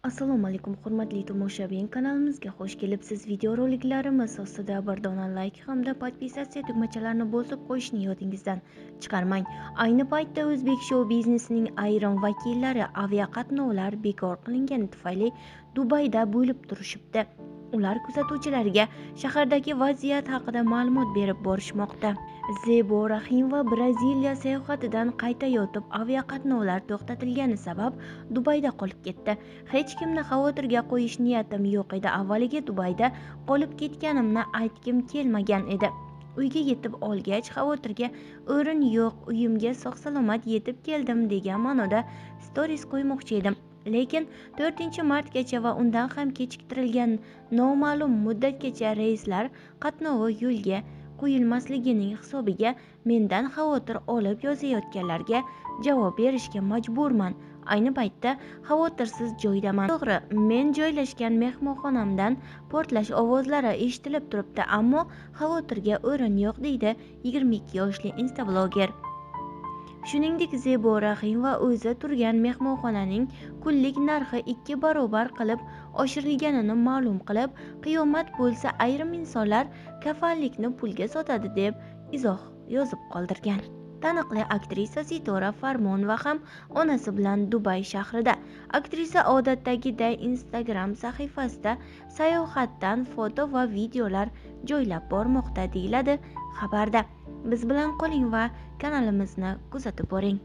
Assalomu alaykum, hurmatli tomoshabin, kanalimizga xush kelibsiz. Videoroliklarimiz ostida bir dona like hamda podpisatsiya tugmachalarini bosib qo'yishni yodingizdan chiqarmang. Ayni paytda o'zbek shou biznesining ayrim vakillari aviaqatnovlar bekor qilingani tufayli Dubayda bo'lib turishibdi. Ular kuzatuvchilarga shahardagi vaziyat haqida ma'lumot berib borishmoqda. Zebo Rahimova Braziliya sayohatidan qaytayotib aviaqatnovlar to'xtatilgani sabab Dubayda qolib ketdi. Hech kimni xavotirga qo'yish niyatim yo'q edi. Avvaliga Dubayda qolib ketganimni aytgim kelmagan edi. Uyga yetib olgach, xavotirga o'rin yo'q, uyimga sog'-salomat yetib keldim degan ma'noda stories qo'ymoqchi edim. Lekin 4-martgacha va undan ham kechiktirilgan noma'lum muddatgacha reyslar qatnovi yo'lga qo'yilmasligining hisobiga mendan xavotir olib yozayotganlarga javob berishga majburman. Ayni paytda xavotirsiz joydaman. To'g'ri, men joylashgan mehmonxonamdan portlash ovozlari eshitilib turibdi, ammo xavotirga o'rin yo'q, deydi 22 yoshli instabloger. Shuningdek, Zebo Rahimova o'zi turgan mehmonxonaning kunlik narxi 2 barobar qilib oshirilganini ma'lum qilib, qiyomat bo'lsa ayrim insonlar kafanlikni pulga sotadi deb izoh yozib qoldirgan. Taniqli aktrisa Sitora Farmonova ham onasi bilan Dubay shahrida. Aktrisa odatdagiday Instagram sahifasida sayohatdan foto va videolar joylab bormoqda, deyiladi xabarda. Biz bilan qoling va kanalimizni kuzatib boring.